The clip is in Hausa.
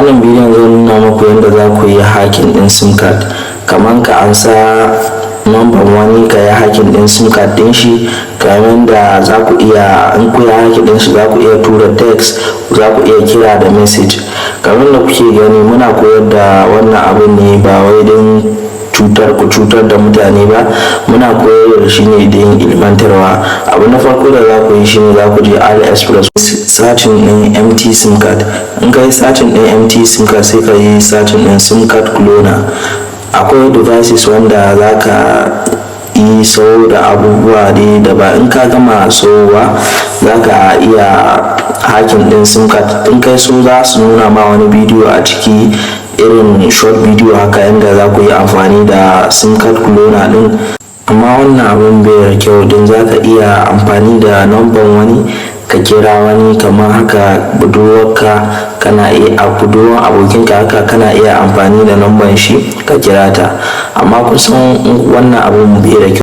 Wannan bidiyon zan nuna muku yadda za ku yi hacking ɗin SIM card. Kamar ka ansa number wani, ka yi hacking ɗin SIM card ɗin shi, kamar da za ku iya, in ku yi hacking ɗin shi, za ku iya tura text, za ku iya kira da message. Kamar da kuke gani, muna koyar da wannan abin ne ba wai don cutar ku cutar da mutane ba, muna koyar da shi ne don ilmantarwa. Abu na farko da za ku yi shine za ku je AliExpress, searching ɗin empty SIM card. In ka yi searching ɗin empty SIM card, sai ka yi searching ɗin SIM card cloner. Akwai devices wanda za ka yi sau da abubuwa dai da ba. In ka gama sowa, za ka iya hacking ɗin SIM card. In kai so, za su nuna ma wani bidiyo a ciki, irin short video haka, yadda za ku yi amfani da SIM card cloner din. Amma wannan abun bai da kyau, don za ka iya amfani da number wani ka kira wani, kamar haka budurwarka, kana iya a budurwar abokinka haka, kana iya amfani da number shi ka kira ta. Amma kusan wannan abun bai da kyau.